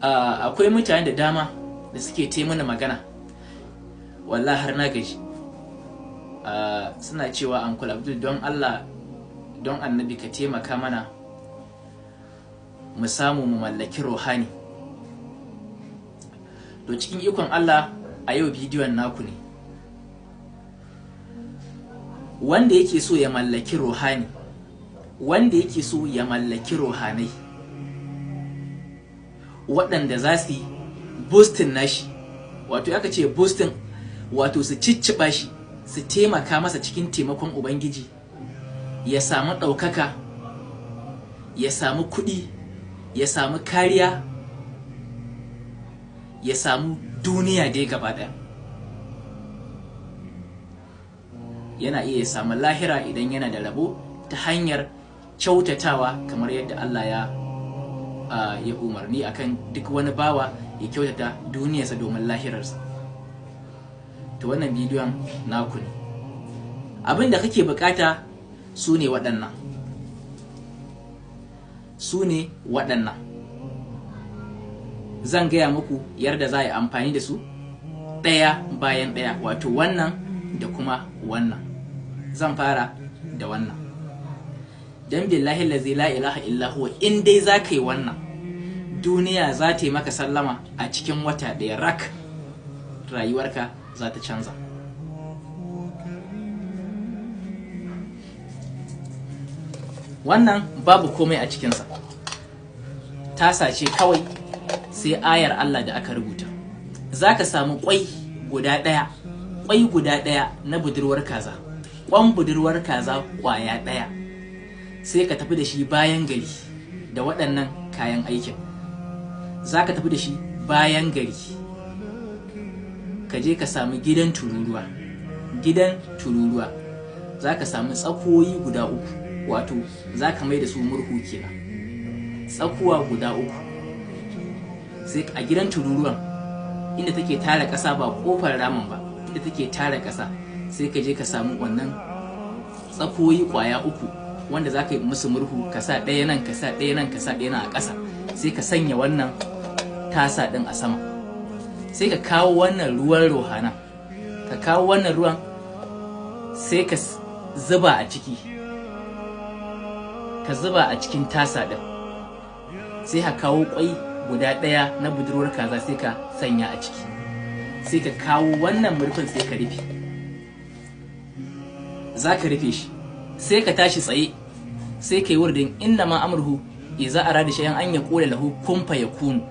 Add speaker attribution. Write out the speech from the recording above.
Speaker 1: Akwai mutane da dama da suke te mana magana, wallahi har na gaji. Suna cewa, "Uncle Abdul, don Allah, don Annabi, ka taimaka mana mu samu mu mallaki ruhani." To, cikin ikon Allah, a yau bidiyon naku ne. Wanda yake so ya mallaki ruhani, wanda yake so ya mallaki ruhanai waɗanda za su yi boosting nashi, wato aka ce boosting, wato su cicciɓa shi, su taimaka masa cikin taimakon Ubangiji ya samu ɗaukaka, ya samu kuɗi, ya samu kariya, ya samu duniya dai gaba ɗaya, yana iya ya samu lahira idan yana da rabo ta hanyar kyautatawa, kamar yadda Allah ya umarni akan duk wani bawa ya kyautata duniyarsa domin lahirarsa. To, wannan bidiyon naku ne. Abin da kake bukata su ne waɗannan, su ne waɗannan. Zan gaya muku yadda za a yi amfani da su ɗaya bayan ɗaya, wato wannan da kuma wannan. Zan fara da wannan, don billahi lazi la ilaha illa huwa, in dai za ka yi wannan, duniya za ta yi maka sallama a cikin wata ɗaya rak, rayuwarka za ta canza. Wannan babu komai a cikinsa, tasa ce kawai, sai ayar Allah da aka rubuta. Za ka samu kwai guda ɗaya, kwai guda ɗaya na budurwar kaza, kwan budurwar kaza kwaya ɗaya. Sai ka tafi da shi bayan gari da waɗannan kayan aikin. Za ka tafi da shi bayan gari, ka je ka samu gidan tururuwa. Gidan tururuwa, za ka samu tsakoyi guda uku, wato za ka mai da su murhu kenan, tsakuwa guda uku. Sai a gidan tururuwan, inda take tara ƙasa, ba ƙofar ramin ba, inda take tara ƙasa, sai ka je ka samu wannan tsakoyi ƙwaya uku wanda za ka yi musu murhu. Ka sa ɗaya nan, ka sa ɗaya nan, ka sa ɗaya nan a ƙasa. Sai ka sanya wannan tasa ɗin a sama. Sai ka kawo wannan ruwan rohana, ka kawo wannan ruwan, sai ka zuba a ciki, ka zuba a cikin tasa ɗin. Sai ka kawo kwai guda ɗaya na budurwar kaza, sai ka sanya a ciki. Sai ka kawo wannan murfin, sai ka rufe. Za ka rufe shi, sai ka tashi tsaye, sai ka yi wurdin إنما أمره إذا أراد شيئا أن يقول له كن فيكون.